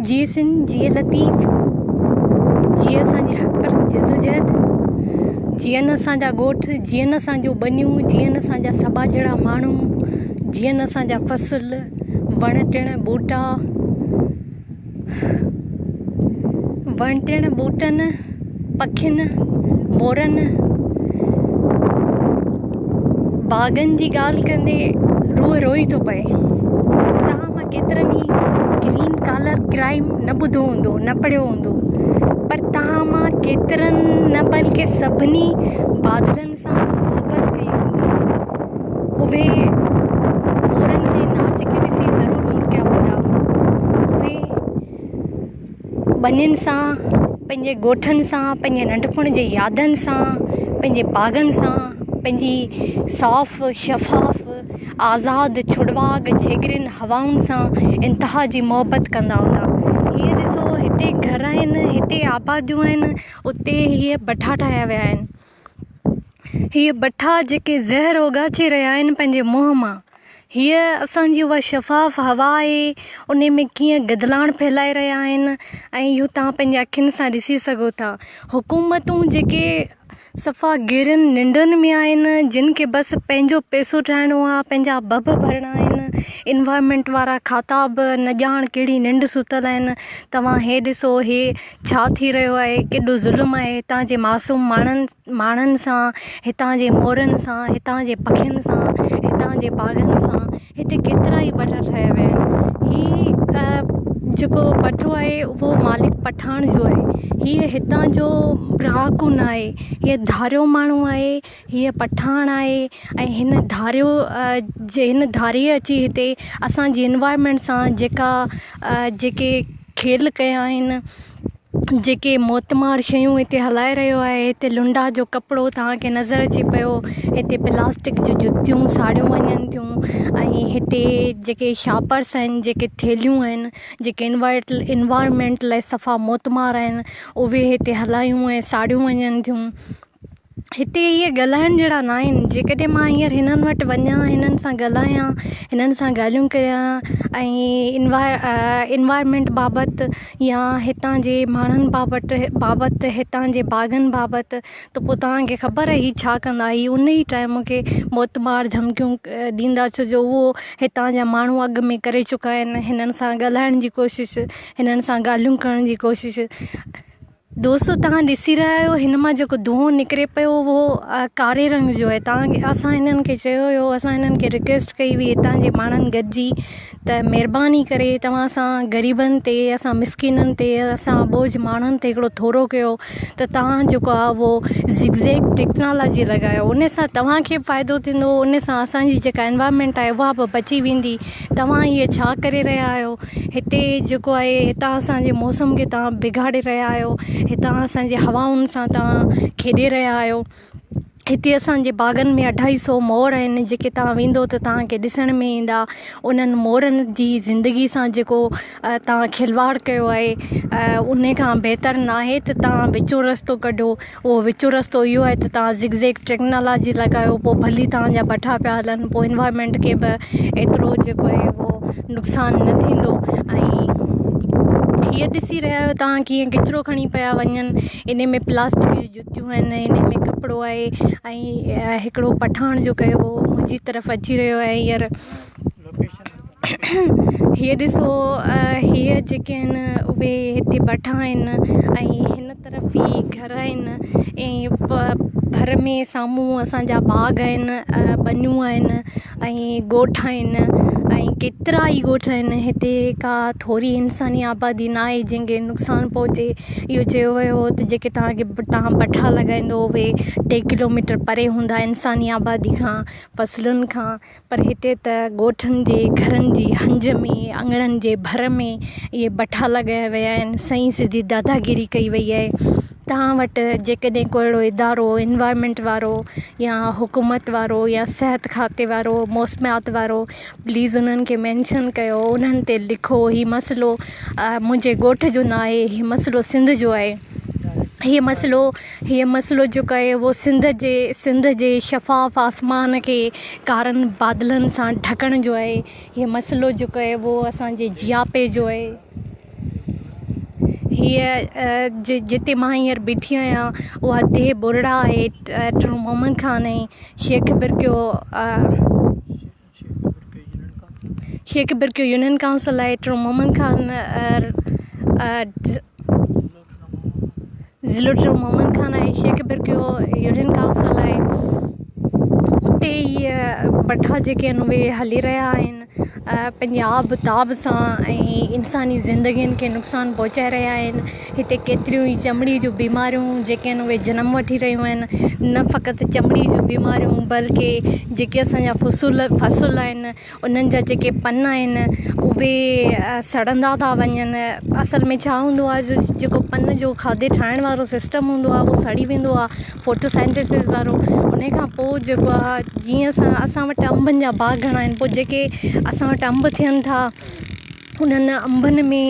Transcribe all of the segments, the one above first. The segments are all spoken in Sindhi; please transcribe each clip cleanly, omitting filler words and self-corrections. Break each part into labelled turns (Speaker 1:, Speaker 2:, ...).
Speaker 1: جيئي سنڌ جيئي لطيف جيئي اسان جي حق پرست جدوجهد جيئن اسان جا ڳوٺ جيئن اسان جون ٻنيون جيئن اسان جا سٻاجهڙا ماڻهو جيئن اسان جا فصل وڻ ٽڻ ٻوٽا وڻ ٽڻ ٻوٽن پکين مورن باغن جي ڳالهه ڪندي روح روئي ٿو پئي. توهان مان ڪيترن ئي گرين ڪالر ڪرائيم نه ٻڌو هوندو نه پڙهيو هوندو پر توهان مان ڪيترن نه بلڪه سڀني بادلن سان محبت ڪئي هوندي. اهي مورن جي ناچ کي ڏسي ضرور مرڪيا هوندا. اهي ٻنين سان، پنهنجي ڳوٺن سان، پنهنجي ننڍپڻ جي يادن سان، پنهنجي باغن سان، پنهنجي صاف شفاف آزاد ڇڙواڳ جهڳرين هوائن سان انتها جي محبت ڪندا هوندا. هيء ڏسو هتي گهر آهن، هتي آباديون آهن، اتي هيء بٺا ٺاهيا ويا آهن. هيء بٺا جيڪي زهر اوڳاڇي رهيا آهن پنهنجي منهن مان. هيء اسان جي اها شفاف هوا آهي، انهي ۾ ڪيئن گدلاڻ ڦهلائي رهيا آهن ۽ اهو توهان پنهنجي اکين سان ڏسي سگهو ٿا. حڪومتون جيڪي صفا گهرين ننڊن ۾ آهن، جن کي بس پنهنجو پئسو ٺاهڻو آهي، پنهنجا ڀڀ ڀرڻا آهن، انوائرمينٽ وارا کاتا به نه ڄاڻ ڪهڙي ننڊ ستل آهن. توهان هي ڏسو هي ڇا ٿي رهيو آهي، ڪيڏو ظلم آهي هتان جي معصوم ماڻهن ماڻهن سان، هتان جي مورن سان، هتان جي پکين سان، هتان جي باغن سان، هتي ڪيترا ئي بٺا ٺاهيا ويا آهن. هي جيڪو بٺو آهي اهو مالڪ پٺاڻ جو آهي. هيء هتان جو رهاڪو نه آهي. هيء ڌاريو ماڻهو آهي. هيء پٺاڻ آهي ۽ هن ڌاريو جي هن ڌاريي اچي هتي اسان جي انوائرمينٽ سان جيڪا جيڪي کيل ڪيا آهن. جيڪي موتمار شيون هتي هلائي رهيو آهي هتي لنڊا جو ڪپڙو توهان کي نظر اچي پيو هتي پلاسٽڪ جون جتيون ساڙيون وڃن ٿيون ۽ هتي جيڪي شاپرس آهن جيڪي ٿيلهيون آهن جيڪي انوائرمينٽ لاء صفا موتمار آهن اهي هتي هلايون ۽ ساڙيون وڃن ٿيون. هتي اهي ڳالهائڻ جهڙا نه آهن جيڪڏهن مان هينئر هنن وٽ وڃان هنن سان ڳالهايان هنن سان ڳالهيون ڪريان ۽ انوائرمينٽ بابت يا هتان جي ماڻهن بابت بابت هتان جي باغن بابت ته پوءِ توهان کي خبر آهي هي ڇا ڪندا هي ان ئي ٽائيم مون کي موتمار ڌمڪيون ڏيندا ڇو جو اهو هتان جا ماڻهو اڳ ۾ ڪري چڪا آهن هنن سان ڳالهائڻ جي ڪوشش هنن سان ڳالهيون ڪرڻ جي ڪوشش. دوستو توهان ڏسي رهيا آهيو هن مان جيڪو دونهون نڪري پيو اهو ڪاري رنگ جو آهي توهان کي اسان هنن کي چيو هيو اسان هنن کي رڪويسٽ ڪئي هئي هتان جي ماڻهن گڏجي ته مهرباني ڪري توهان اسان غريبن تي اسان مسڪينن تي اسان اٻوجهه ماڻهن تي هڪڙو ٿورو ڪيو ته توهان جيڪو آهي اهو زگ زيگ ٽيڪنالاجي لڳايو ان سان توهان کي به فائدو ٿيندو ان سان اسان جي جيڪا انوائرمينٽ آهي اها به بچي ويندي توهان هيء ڇا ڪري رهيا آهيو؟ هتي جيڪو آهي هتان اسان جي موسم کي توهان بگاڙي رهيا آهيو هتان اسان جي هوائن سان توهان کيڏي رهيا آهيو هتي اسان جي باغن ۾ اڍائي سو مور آهن جيڪي توهان ويندو ته توهان کي ڏسڻ ۾ ايندا انهن مورن جي زندگي سان جيڪو توهان کلواڙ ڪيو آهي ان کان بهتر ناهي ته توهان وچون رستو ڪڍو اهو وچون رستو اهو آهي ته توهان زگ زيگ ٽيڪنالاجي لڳايو پوءِ ڀلي توهان جا بٺا پيا هلن پوءِ انوائرمينٽ کي به ايترو جيڪو آهي اهو نقصان نه ٿيندو ۽ هيءَ ڏسي رهيا آهيو توهان ڪيئن ڪچرو کڻي پيا وڃن ان ۾ پلاسٽڪ جون جتيون آهن ان ۾ ڪپڙو آهي ۽ هڪڙو پٺاڻ جيڪو آهي اهو منهنجي طرف اچي رهيو آهي هينئر هيءَ ڏسو هيءَ جيڪي آهن اهي هتي بٺا آهن ۽ هن طرف ئي گهر آهن ۽ ڀر ۾ سامهون اسان جا باغ آهن ٻنيون آهن ۽ ڳوٺ آهن ۽ ڪيترا ئي ڳوٺ آهن هتي ڪا ٿوري انساني آبادي نه آهي جنهن کي نقصان پهچي اهو چيو ويو هو ته جيڪي توهان کي توهان بٺا لڳائيندو اهي ٽي ڪلو ميٽر پري هوندا انساني آبادي کان فصلن کان پر هتي ته ڳوٺن جي گهرن جي هنج ۾ اڱڻن جي ڀر ۾ اهي بٺا لڳايا ويا آهن سنئين سڌي داداگيري ڪئي وئي آهي توهان وٽ جيڪڏهن ڪو اهڙو ادارو انوائرمينٽ وارو يا حڪومت وارو يا صحت کاتي وارو موسميات وارو پليز انهن کي مينشن ڪيو انهن تي لکو هي مسئلو منهنجي ڳوٺ جو نه آهي هي مسئلو سنڌ جو آهي هي مسئلو هيء مسئلو جيڪو آهي اهو سنڌ جي سنڌ جي شفاف آسمان کي ڪارن بادلن سان ڍڪڻ جو آهي. هيء مسئلو جيڪو آهي اهو اسان جي جياپي جو آهي. هيء جتي مان هينئر بيٺي آهيان اها ديهه ٻرڙا آهي ٽنڊو محمد خان ۽ شيخ برڪيو شيخ برڪيو يونين ڪائونسل آهي ٽنڊو محمد خان ضلعو ٽنڊو محمد خان آهي شيخ برڪيو يونين ڪائونسل آهي اتي هيء بٺا جيڪي آهن اهي هلي رهيا آهن پنهنجي آب تاب سان ۽ انساني زندگين کي نقصان پهچائي رهيا آهن هتي ڪيتريون ئي چمڙي جون بيماريون جيڪي آهن اهي جنم وٺي رهيون آهن نه فقط چمڙي جون بيماريون بلڪه جيڪي اسان جا فصول فصل آهن انهن جا جيڪي پن آهن اهي سڙندا ٿا وڃن اصل ۾ ڇا هوندو آهي جو جيڪو پن جو کاڌي ٺاهڻ وارو سسٽم هوندو آهي اهو سڙي ويندو آهي فوٽوسائنٿيسس وارو ان کان پوءِ جيڪو آهي جيئن اسان اسان وٽ انبن جا باغ گهڻا آهن پوءِ جيڪي اسان وٽ انب ٿين ٿا انهن انبن ۾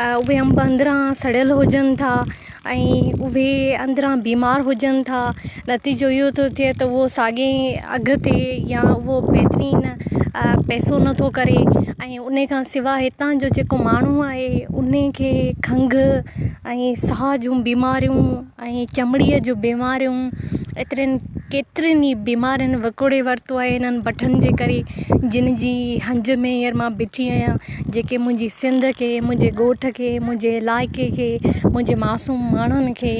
Speaker 1: اهي انب اندران سڙيل هجن ٿا ۽ اهي اندران بيمار هجن ٿا نتيجو اهو ٿو ٿئي ته اهو ساڳي اگهه تي يا اهو بهترين پئسو نٿو ڪري ۽ ان کان سواءِ هتان جو جيڪو ماڻهو آهي ان کي کنگهه ۽ ساهه جون بيماريون ۽ چمڙيءَ جون بيماريون ايترين ڪيترين ئي بيمارين وڪوڙي ورتو آهي انهن بٺن جي ڪري جن جي هنج ۾ هينئر مان بيٺي آهيان جيڪي منهنجي سنڌ کي منهنجي ڳوٺ کي منهنجي علائقي کي منهنجي معصوم ماڻهن کي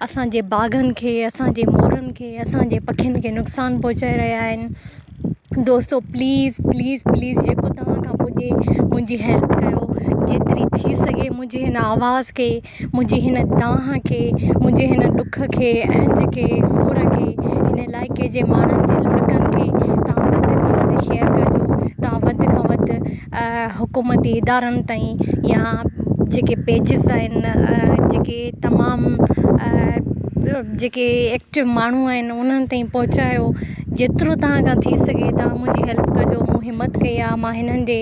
Speaker 1: اسان جي باغن کي اسان جي مورن کي اسان جي پکين کي نقصان پهچائي رهيا آهن دوستو پليز پليز پليز جيڪو توهان کان پڄي منهنجي هيلپ ڪيو جيتري ٿي سگهي منهنجي هن آواز کي منهنجي هن دانهن کي، منهنجي هن ڏک کي، اهنج کي، سور کي، هن علائقي جي ماڻهن جي لڙڪن کي توهان وڌ کان وڌ شيئر ڪجو، توهان وڌ کان وڌ حڪومتي ادارن تائين يا جيڪي پيجز آهن جيڪي تمام جيڪي ايڪٽو ماڻهو آهن انهن تائين پهچايو جيترو توهان کان ٿي سگهي توهان منهنجي هيلپ ڪجو مون همت ڪئي آهي مان هنن جي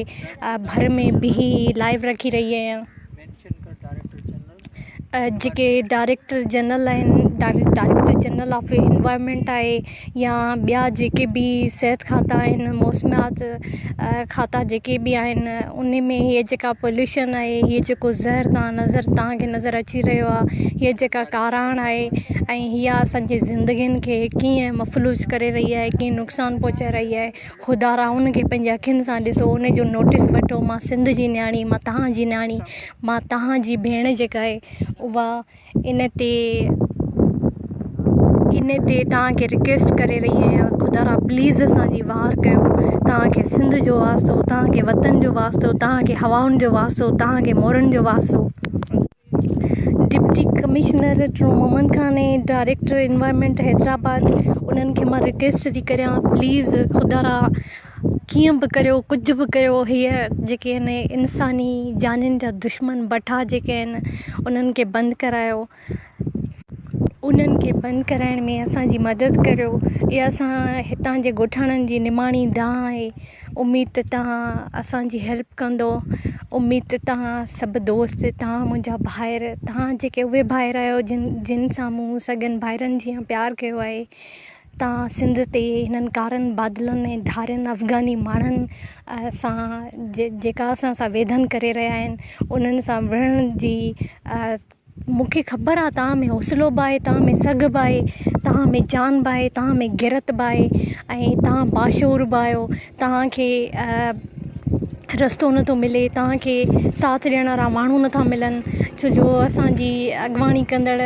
Speaker 1: ڀر ۾ بيهي لائيو رکي رهي آهيان. جيڪي ڊائريڪٽر جنرل آهن ڊائريڪٽر جنرل آف انوائرمينٽ آهي يا ٻيا جيڪي به صحت کاتا آهن موسميات کاتا جيڪي به آهن ان ۾ هيءَ جيڪا پوليوشن آهي هيءَ جيڪو زهر توهان نظر توهان کي نظر اچي رهيو آهي هيءَ جيڪا ڪاراڻ آهي ۽ هيءَ اسان جي زندگين کي ڪيئن مفلوج ڪري رهي آهي ڪيئن نقصان پهچائي رهي آهي خدارا ان کي پنهنجي اکين سان ڏسو ان جو نوٽيس وٺو مان سنڌ جي نياڻي مان توهان جي نياڻي مان توهان جي ڀيڻ جيڪا آهي اها ان تي ان تي توهان کي رڪويسٽ ڪري رهي آهيان خدارا پليز اسان جي واهر ڪيو توهان کي سنڌ جو واسطو توهان کي وطن جو واسطو توهان کي هوائن جو واسطو توهان کي مورن جو واسطو. Deputy commissioner Tando Muhammad Khan ۽ director environment Hyderabad انهن کي مان رڪويسٽ ٿي ڪريان پليز خدارا ڪيئن به ڪريو ڪجهه به ڪريو هيء جيڪي آهن انساني جانين جا دشمن بٺا جيڪي آهن انهن کي بند ڪرايو انهن کي بند ڪرائڻ ۾ اسان جي مدد ڪريو اها اسان هتان جي ڳوٺاڻن جي نماڻي دانهن آهي اميد ته توهان اسان جي هيلپ ڪندو اميد ته توهان سڀ دوست توهان منهنجا ڀائر توهان جيڪي اهي ڀائر آهيو جن جن سان مون سڳن ڀائرن جيان پيار ڪيو آهي توهان سنڌ تي هنن ڪارن بادلن ۽ ڌارين افغاني ماڻهن سان جيڪا اسان سان ويڌن ڪري رهيا آهن انهن سان وڙهڻ جي مون کي خبر آ توهان ۾ حوصلو به آهي توهان ۾ سگهه به آهي توهان ۾ جان به آهي توهان ۾ غيرت به آهي ۽ توهان باشعور به آهيو توهان کي رستو نٿو ملي توهان کي ساٿ ڏيڻ وارا ماڻهو نٿا ملن ڇو جو اسان جي اڳواڻي ڪندڙ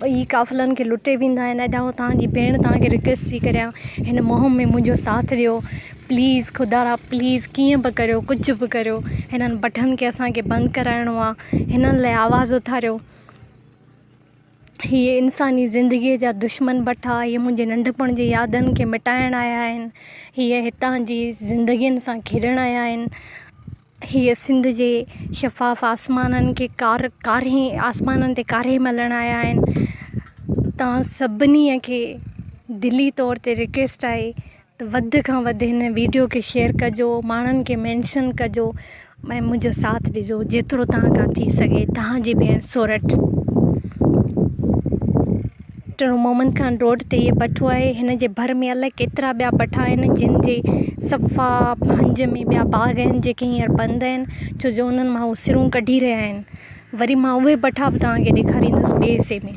Speaker 1: ئي قافلن کي لٽي ويندا آهن اڄ آئون توهان جي ڀيڻ توهان کي رڪويسٽ ٿي ڪريان هن مهم ۾ منهنجو ساٿ ڏيو پليز خدارا پليز ڪيئن به ڪريو ڪجهه به ڪريو هنن بٺن کي اسان کي بند ڪرائڻو آ هنن لاء آواز اٿاريو هي انساني زندگيء جا دشمن بٺا هي منهنجي ننڍپڻ جي يادن کي مٽائڻ آيا آهن هي هتان جي زندگين سان کيڏڻ آيا آهن هي سنڌ جي شفاف آسمانن کي ڪار ڪاري آسمانن تي ڪاري ملڻ آيا آهن توهان سڀني کي دلي طور تي رڪويسٽ آهي ته وڌ کان وڌ هن ويڊيو کي شيئر ڪجو ماڻهن کي مينشن ڪجو ۽ منهنجو ساٿ ڏجو جيترو توهان کان ٿي سگهي توهان جي ڀيڻ سورٺ ٽنڊو محمد خان روڊ تي هي بٺو آهي هن جي ڀر ۾ الائي ڪيترا ٻيا بٺا آهن جن جي صفا هنج ۾ ٻيا باغ آهن جيڪي هينئر بند آهن ڇو جو انهن مان هو سرون ڪڍي رهيا آهن. وري مان اهي پٺا به توهان کي ڏيکاريندس ٻئي حصي ۾.